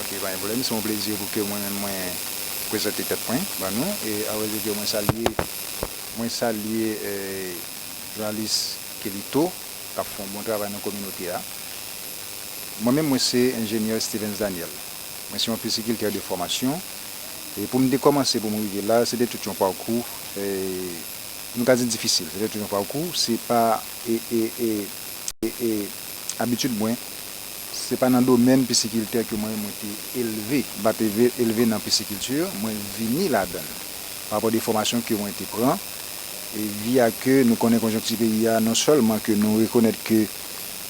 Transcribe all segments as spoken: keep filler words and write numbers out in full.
Ok, pa gen pwoblèm, se yon plezi pou ke mwen menm mwen prezante tèt mwen ban nou. E anvan de Dye, mwen salye, mwen salye, eh, jounalis Kelito k ap fè yon bon travay nan kominote a. Mwen menm, mwen se enjenyè Stevens Daniel. Mwen se yon pisikiltè de fòmasyon. E pou m te kòmanse, pou m rive la, se te tout yon pakou, eh, nou ka di difisil. Se te tout yon pakou. Se pa, e, e, e, e, e, abitid mwen, se pa nan domèn pisikiltè ke mwen, mwen te elve. M pa te ve-, elve nan pisikilti, mwen vini ladan l. Pa rapò de fòmasyon ke mwen te pran, e via ke nou konnen konjonkti peyi a, non sèlman ke nou rekonèt ke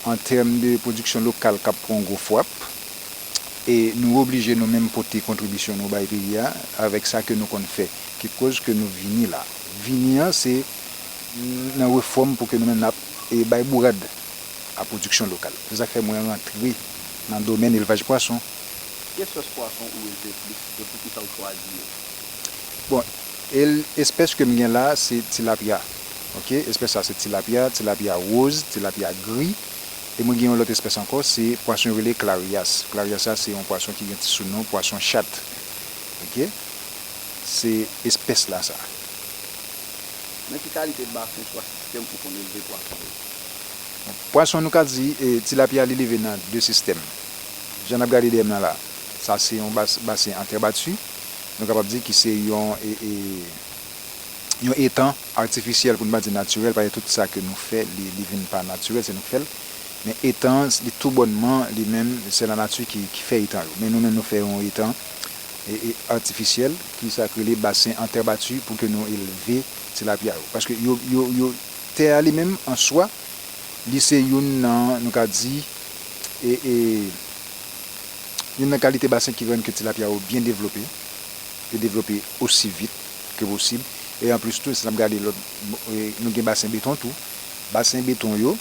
an tèm de pwodiksyon lokal k ap pran yon gwo frap, e nou oblije nou menm pote kontribisyon nou bay peyi a avèk sa ke nou konn fè, ki koz ke nou vini la. Vini an, se nan refòm pou ke nou menm n ap, e, bay bourad a pwodiksyon lokal. Se sa k fè mwen rantre nan domèn elvaj pwason. Ki espès pwason ou elve plis e poukisa ou chwazi yo? Bon, el-, espès ke m gen la, se tilapya. Ok, espès sa se tilapya, tilapya woz, tilapya gri. E mwen gen yon lòt espès ankò, se pwason yo rele clarias. Clarias sa, se yon pwason ki gen ti sounon pwason chat. Ok, se espès la sa. Nan ki kalite basen swa sistèm ou konn elve pwason yo? Pwason, nou ka di, e, tilapya, li leve nan de sistèm. Jan n ap gade dèyè m nan la, sa se yon bas-, basen an tè bati. Nou kapab di ki se yon, e, e, yon etan atifisyèl, pou n pa di natirèl, paske tout sa ke nou fè, li, li vin pa natirèl, se nou k fè l. Men etan an, li tou bònman, li menm, se lanati ki, ki fè etan yo. Men nou menm, nou fè yon etan, e, e, atifisyèl, ki sa k rele basen an tè bati, pou ke nou elve tilapya yo. Paske yo, yo, yo, tè a li menm, an swa, li se youn nan, nou ka di, e, e, youn nan kalite basen ki rann ke tilapya yo byen devlope, yo devlope osi vit ke posib. E anplis tou, si n ap gade lòt, e, nou gen basen beton tou. Basen beton yo,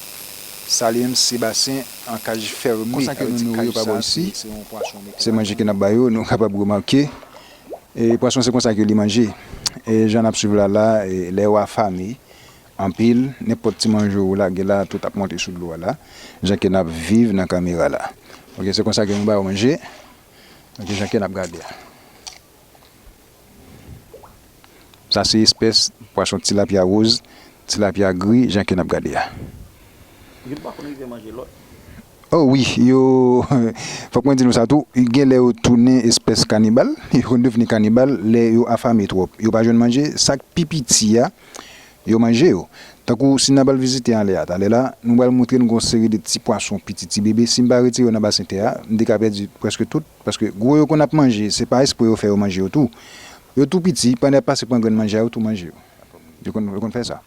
sa li menm se basen an kaj fèmen. Konsa ke nou nouri yo pa bò isi, se manje ke n ap ba yo, nou kapab remake. E pwason se konsa ke li manje. E jan n ap swiv la la, e lè yo afame, anpil, nenpòt ti manje ou lage la, tout ap monte sou dlo a la, jan ke n ap viv nan kamera la. Ok, se konsa ke nou ba yo manje. Ok, jan ke n ap gade a. Sa se espès pwason tilapya woz, tilapya gri, jan ke n ap gade a. Yo pa konn rive manje lòt. Oh wi, yo, fòk mwen di nou sa tou, gen lè yo tounen espès kanibal, yo konn devni kanibal lè yo afame twòp. Yo pa jwenn manje, sa k pi piti a, yo manje yo. Tankou si n ap al vizite anlè a, talè la, nou pral montre nou gon seri de ti pwason piti, ti bebe. Si m pa retire yo nan basen tè a, m te ka pèdi prèske tout, paske gwo yo konn ap manje, se pa espre yo fè yo manje yo tou. Yo tou piti, pandan y ap pase pran grenn manje a, yo tou manje yo. Yo konn, yo konn fè sa.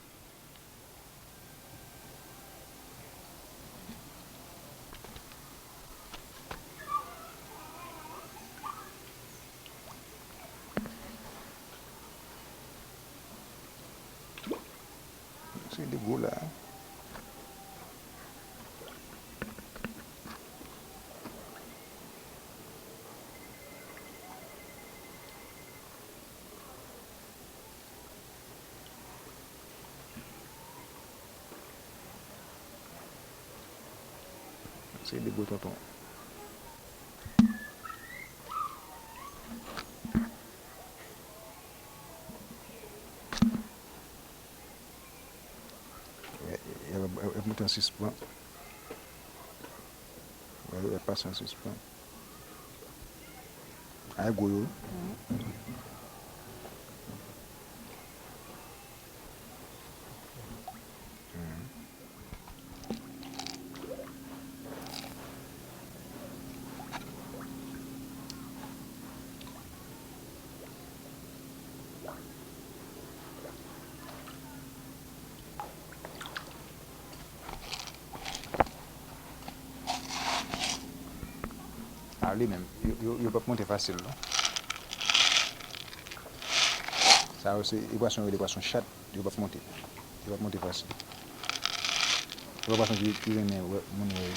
Se de gwo la. Se de gwo tonton. Y ap, y ap, y ap monte an sispan. Y ap pase an sispan. Ay gwo yo. A li menm, yo, yo, yo p ap monte fasil non. Sa yo se, e pwason yo rele pwason chat, yo p ap monte. Yo p ap monte fasil. Se pa pwason ki, ki renmen wè moun wè yo.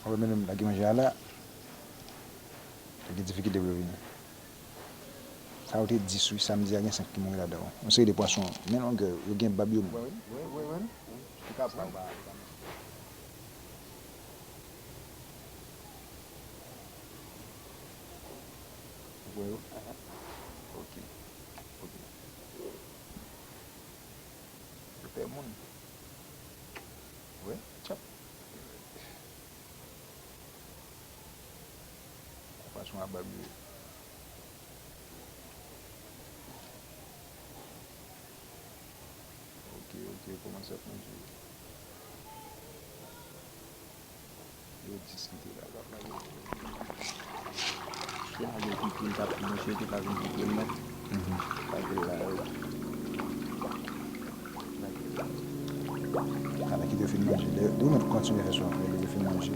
Ou wè menm lage manje a la, yo gen difikilte pou yo vini. Sa yo te dis wi, samdi a gen senk ki mouri ladan yo. Yon seri de pwason, men longè, yo gen bab yo menm. Wi, wi, wi, wi. Li ka pran. Wè yo. Ok. Ok. Yo pè moun. Wè, tchap. Pwason a bab yo ye. Ok, ok, kòmanse ap manje. Yo diskite la, la, la, yo. Yo lage pipi, l t ap mouche, tout la vin pipi l nèt. Mhm. Lage l la, yo. Lage l la. Ala, kite yo fin manje. Lè, yo mèt kontinye fè sou apre, lè yo fin manje.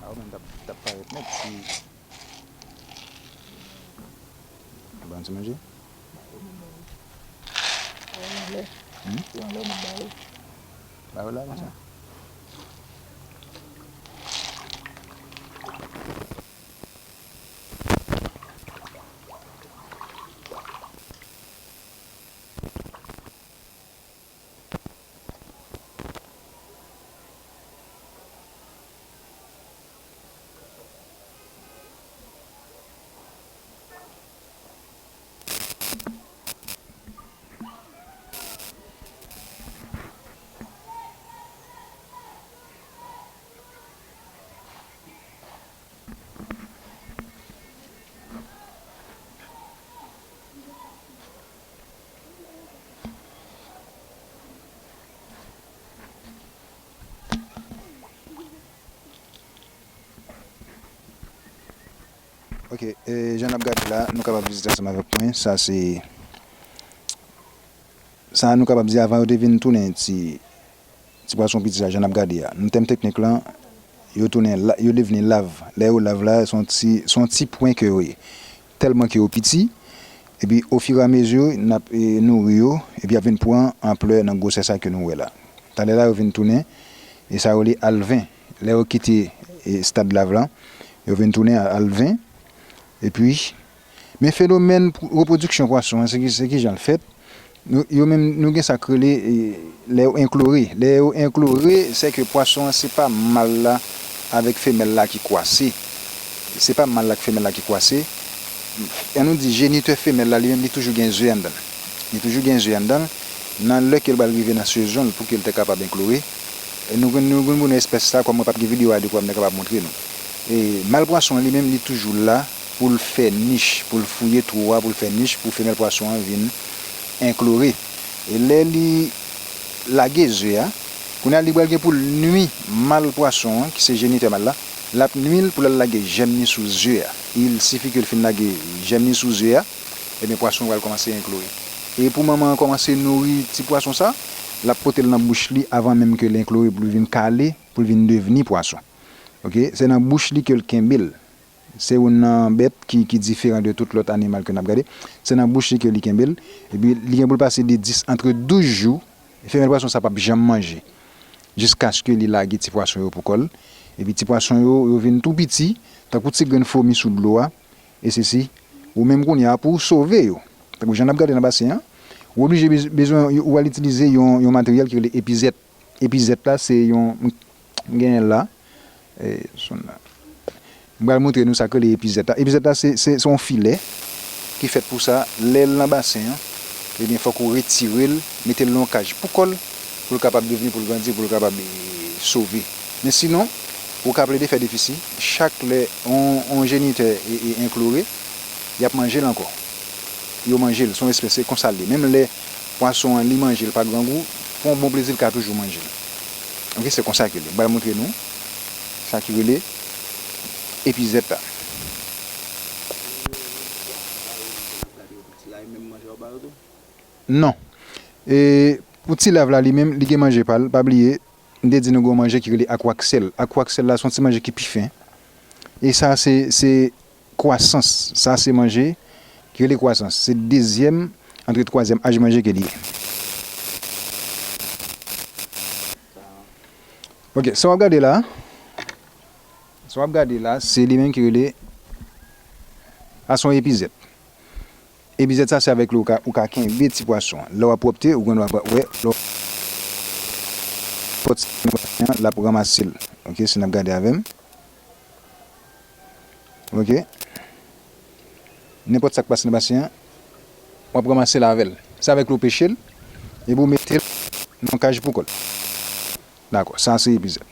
A, ou menm t ap, t ap parèt nèt si. Ban ti manje. Hmm? Ba yo la, konsa. Ok, e, jan n ap gade la, nou kapab vizite ansanm avèk mwen. Sa se, sa nou kapab di avan yo te vin tounen ti, ti pwason piti sa, jan n ap gade a. Nan tèm teknik lan, yo tounen la, yo devni lav. Lè yo lav la, se yon ti, se yon ti pwen ke yo ye. Tèlman ke yo piti, epi ofiramezi, n ap, e, nouri yo, epi y ap vin pran anplè nan gwosè sa ke nou wè la. Talè la, yo vin tounen, e sa yo rele alven. Lè yo kite, e, stad lav lan, yo vin tounen a alven. Epi, men fenomèn pw-, repwodiksyon pwason an, se ki, se ki jan l fèt? Nou, yo menm, nou gen sa k rele, e, lè yo enklore. Lè yo enklore, se ke pwason an, se pa mal la avèk femèl la ki kwase. Se pa mal la ak femèl la ki kwase. An nou di, jenitè femèl la, li menm, li toujou gen ze anndan l. Li toujou gen ze anndan l. Nan lè ke l pral rive nan sezon l pou ke l te kapab enklore, e nou, nou, nou, nou espès sa, kòm mwen p ap gen videyo a de pou m te kapab montre nou. E mal pwason an, li menm, li toujou la pou l fè nich, pou l fouye twou a, pou l fè nich, pou femèl pwason an vin enklore. E lè li lage ze a, kounye a, li pral gen pou l nwi mal pwason an, ki se jenitè mal la, l ap nwi l pou l al lage jèm ni sou ze a. Il sifi ke l fin lage jèm ni sou ze a, ebyen, pwason an pral kòmanse enklore. E pou manman an kòmanse nouri ti pwason sa, l ap pote l nan bouch li avan menm ke l enklore, pou l vin kale, pou l vin devni pwason. Ok? Se nan bouch li ke l kenbe l. Se youn nan bèt ki, ki diferan de tout lòt animal ke n ap gade. Se nan bouch li ke li kenbe l. Epi, li gen pou l pase de dis, antre douz jou, femèl pwason sa p ap janm manje. Jiskaske li lage ti pwason yo pou kò l. Epi, ti pwason yo, yo vin tou piti, tankou ti grenn fomi sou dlo a. E sesi, ou menm kounye a pou w sove yo. Tankou jan n ap gade nan basen an, ou oblije bez-, bezwen, ou al itilize yon, yon materyèl ki rele epizèt. Epizèt la, se yon, m genyen la, e, sonn la. M pral montre nou sa k rele epizèt la. Epizèt la, se, se, se yon filè ki fèt pou sa. Lè l nan basen an, ebyen, fòk ou retire l, mete l nan yon kaj pou kò l, pou l kapab devni, pou l grandi, pou l kapab, e, sove. Men sinon, ou ka plede fè defisi. Chak lè yon, yon jenitè, e, e, enklore, y ap manje l ankò. Yo manje l, se yon espès, se konsa l ye. Menm lè pwason an, li manje l pa grangou, pou yon bon plezi, l ka toujou manje l. Ok, se konsa ke l ye. M pral montre nou sa ki rele epizèt la. Non. E pou ti lav la, li menm, li gen manje pa l. Pa bliye, m te di nou gen yon manje ki rele akwaksèl. Akwaksèl la, se yon ti manje ki pi fen. E sa, se, se kwasans. Sa se manje ki rele kwasans. Se dezyèm antre twazyèm aj manje ke li ye. Ok, sa w ap gade la, sa w ap gade la, se li menm ki rele, sa se yon epizèt. Epizèt sa se avèk li ou ka, ou ka kenbe ti pwason an. Lè w ap pwòpte, ou gen dwa wè, lè w pwòpte, l ap ranmase l. Ok, si n ap gade avè m. Ok. Nenpòt sa k pase nan basen an, w ap ranmase l avè l. Se avèk li ou peche l, epi ou mete l nan yon kaj pou kò l. Dakò, sa se epizèt.